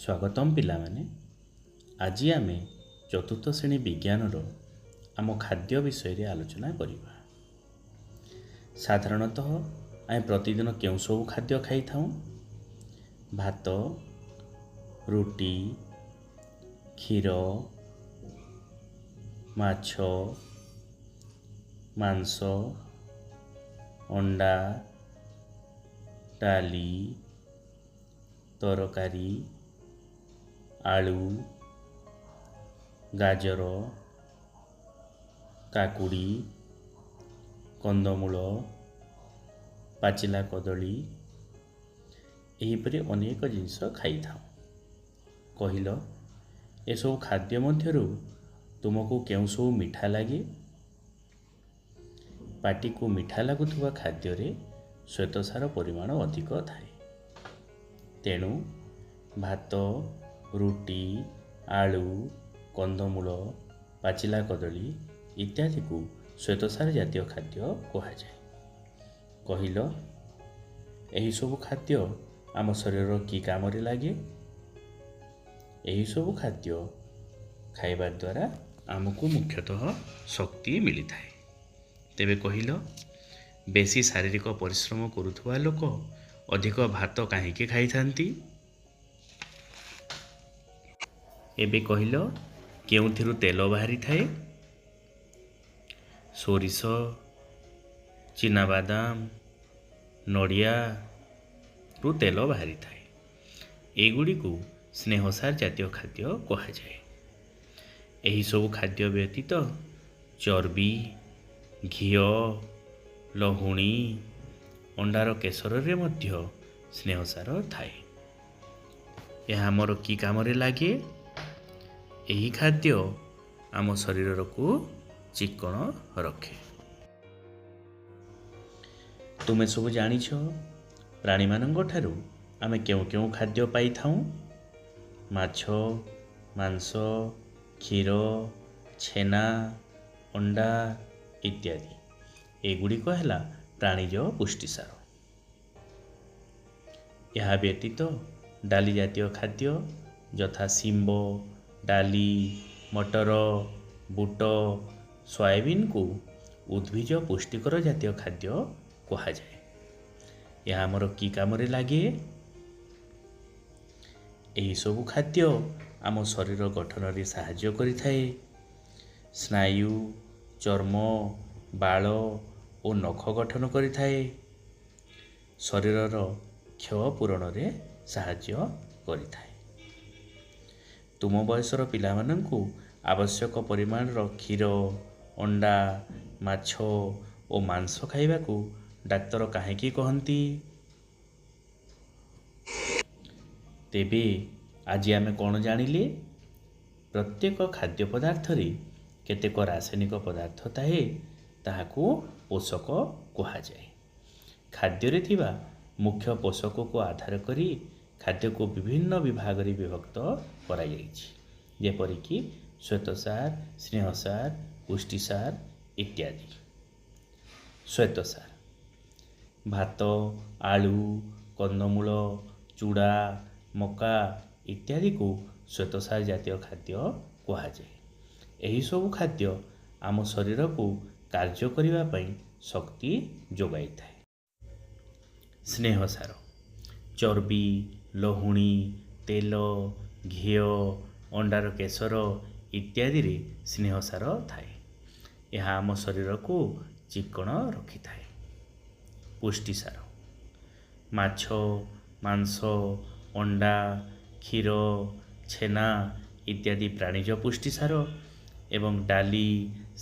ସ୍ୱାଗତମ ପିଲାମାନେ। ଆଜି ଆମେ ଚତୁର୍ଥ ଶ୍ରେଣୀ ବିଜ୍ଞାନର ଆମ ଖାଦ୍ୟ ବିଷୟରେ ଆଲୋଚନା କରିବା। ସାଧାରଣତଃ ଆମେ ପ୍ରତିଦିନ କେଉଁ ସବୁ ଖାଦ୍ୟ ଖାଇଥାଉ? ଭାତ, ରୁଟି, କ୍ଷୀର, ମାଛ, ମାଂସ, ଅଣ୍ଡା, ଡାଲି, ତରକାରୀ, ଆଳୁ, ଗାଜର, କାକୁଡ଼ି, କନ୍ଦମୂଳ, ପାଚିଲା କଦଳୀ, ଏହିପରି ଅନେକ ଜିନିଷ ଖାଇଥାଉ। କହିଲ, ଏସବୁ ଖାଦ୍ୟ ମଧ୍ୟରୁ ତୁମକୁ କେଉଁ ସବୁ ମିଠା ଲାଗେ? ପାଟିକୁ ମିଠା ଲାଗୁଥିବା ଖାଦ୍ୟରେ ଶ୍ୱେତସାର ପରିମାଣ ଅଧିକ ଥାଏ। ତେଣୁ ଭାତ, ରୁଟି, ଆଳୁ, କନ୍ଦମୂଳ, ପାଚିଲା କଦଳୀ ଇତ୍ୟାଦିକୁ ଶ୍ୱେତସାର ଜାତୀୟ ଖାଦ୍ୟ କୁହାଯାଏ। କହିଲ, ଏହିସବୁ ଖାଦ୍ୟ ଆମ ଶରୀରର କି କାମରେ ଲାଗେ? ଏହିସବୁ ଖାଦ୍ୟ ଖାଇବା ଦ୍ୱାରା ଆମକୁ ମୁଖ୍ୟତଃ ଶକ୍ତି ମିଳିଥାଏ। ତେବେ କହିଲ, ବେଶୀ ଶାରୀରିକ ପରିଶ୍ରମ କରୁଥିବା ଲୋକ ଅଧିକ ଭାତ କାହିଁକି ଖାଇଥାନ୍ତି? ଏବେ କହିଲ, କେଉଁଥିରୁ ତେଲ ବାହାରିଥାଏ? ସୋରିଷ, ଚିନାବାଦାମ, ନଡ଼ିଆରୁ ତେଲ ବାହାରିଥାଏ। ଏଗୁଡ଼ିକୁ ସ୍ନେହସାର ଜାତୀୟ ଖାଦ୍ୟ କୁହାଯାଏ। ଏହିସବୁ ଖାଦ୍ୟ ବ୍ୟତୀତ ଚର୍ବି, ଘିଅ, ଲହୁଣୀ, ଅଣ୍ଡାର କେଶରରେ ମଧ୍ୟ ସ୍ନେହସାର ଥାଏ। ଏହା ଆମର କି କାମରେ ଲାଗେ? ଏହି ଖାଦ୍ୟ ଆମ ଶରୀରକୁ ଚିକ୍କଣ ରଖେ। ତୁମେ ସବୁ ଜାଣିଛ, ପ୍ରାଣୀମାନଙ୍କ ଠାରୁ ଆମେ କେଉଁ କେଉଁ ଖାଦ୍ୟ ପାଇଥାଉଁ? ମାଛ, ମାଂସ, କ୍ଷୀର, ଛେନା, ଅଣ୍ଡା ଇତ୍ୟାଦି। ଏଗୁଡ଼ିକ ହେଲା ପ୍ରାଣୀଜ ପୁଷ୍ଟିସାର। ଏହା ବ୍ୟତୀତ ଡାଲି ଜାତୀୟ ଖାଦ୍ୟ ଯଥା ଶିମ୍ବ, ଡାଲି, ମଟର, ବୁଟ, ସୋୟାବିନ୍କୁ ଉଦ୍ଭିଜ ପୁଷ୍ଟିକର ଜାତୀୟ ଖାଦ୍ୟ କୁହାଯାଏ। ଏହା ଆମର କି କାମରେ ଲାଗେ? ଏହିସବୁ ଖାଦ୍ୟ ଆମ ଶରୀର ଗଠନରେ ସାହାଯ୍ୟ କରିଥାଏ। ସ୍ନାୟୁ, ଚର୍ମ, ବାଳ ଓ ନଖ ଗଠନ କରିଥାଏ। ଶରୀରର କ୍ଷୟ ପୂରଣରେ ସାହାଯ୍ୟ କରିଥାଏ। ତୁମ ବୟସର ପିଲାମାନଙ୍କୁ ଆବଶ୍ୟକ ପରିମାଣର କ୍ଷୀର, ଅଣ୍ଡା, ମାଛ ଓ ମାଂସ ଖାଇବାକୁ ଡାକ୍ତର କାହିଁକି କହନ୍ତି? ତେବେ ଆଜି ଆମେ କ'ଣ ଜାଣିଲେ? ପ୍ରତ୍ୟେକ ଖାଦ୍ୟ ପଦାର୍ଥରେ କେତେକ ରାସାୟନିକ ପଦାର୍ଥ ଥାଏ, ତାହାକୁ ପୋଷକ କୁହାଯାଏ। ଖାଦ୍ୟରେ ଥିବା ମୁଖ୍ୟ ପୋଷକକୁ ଆଧାର କରି ଖାଦ୍ୟକୁ ବିଭିନ୍ନ ବିଭାଗରେ ବିଭକ୍ତ କରାଯାଇଛି, ଯେପରିକି ଶ୍ୱେତସାର, ସ୍ନେହସାର, ପୁଷ୍ଟିସାର ଇତ୍ୟାଦି। ଶ୍ୱେତସାର: ଭାତ, ଆଳୁ, କନ୍ଦମୂଳ, ଚୁଡ଼ା, ମକା ଇତ୍ୟାଦିକୁ ଶ୍ୱେତସାର ଜାତୀୟ ଖାଦ୍ୟ କୁହାଯାଏ। ଏହିସବୁ ଖାଦ୍ୟ ଆମ ଶରୀରକୁ କାର୍ଯ୍ୟ କରିବା ପାଇଁ ଶକ୍ତି ଯୋଗାଇଥାଏ। ସ୍ନେହସାର: ଚର୍ବି, ଲହୁଣୀ, ତେଲ, ଘିଅ, ଅଣ୍ଡାର କେଶର ଇତ୍ୟାଦିରେ ସ୍ନେହସାର ଥାଏ। ଏହା ଆମ ଶରୀରକୁ ଚିକ୍କଣ ରଖିଥାଏ। ପୁଷ୍ଟିସାର: ମାଛ, ମାଂସ, ଅଣ୍ଡା, କ୍ଷୀର, ଛେନା ଇତ୍ୟାଦି ପ୍ରାଣୀଜ ପୁଷ୍ଟିସାର ଏବଂ ଡାଲି,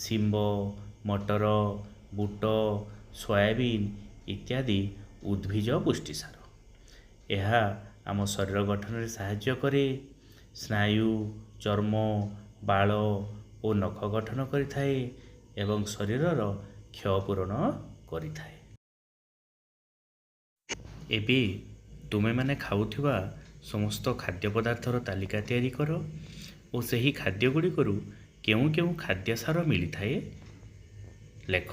ଶିମ୍ବ, ମଟର, ବୁଟ, ସୋୟାବିନ୍ ଇତ୍ୟାଦି ଉଦ୍ଭିଜ ପୁଷ୍ଟିସାର। ଏହା ଆମ ଶରୀର ଗଠନରେ ସାହାଯ୍ୟ କରେ। ସ୍ନାୟୁ, ଚର୍ମ, ବାଳ ଓ ନଖ ଗଠନ କରିଥାଏ ଏବଂ ଶରୀରର କ୍ଷୟ ପୂରଣ କରିଥାଏ। ଏବେ ତୁମେମାନେ ଖାଉଥିବା ସମସ୍ତ ଖାଦ୍ୟ ପଦାର୍ଥର ତାଲିକା ତିଆରି କର ଓ ସେହି ଖାଦ୍ୟଗୁଡ଼ିକରୁ କେଉଁ କେଉଁ ଖାଦ୍ୟସାର ମିଳିଥାଏ ଲେଖ।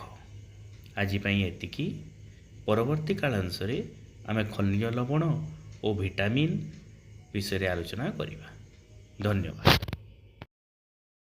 ଆଜି ପାଇଁ ଏତିକି। ପରବର୍ତ୍ତୀ କାଳାଂଶରେ ଆମେ ଖଣିଜ ଲବଣ ଓ ଭିଟାମିନ୍ ବିଷୟରେ ଆଲୋଚନା କରିବା। ଧନ୍ୟବାଦ।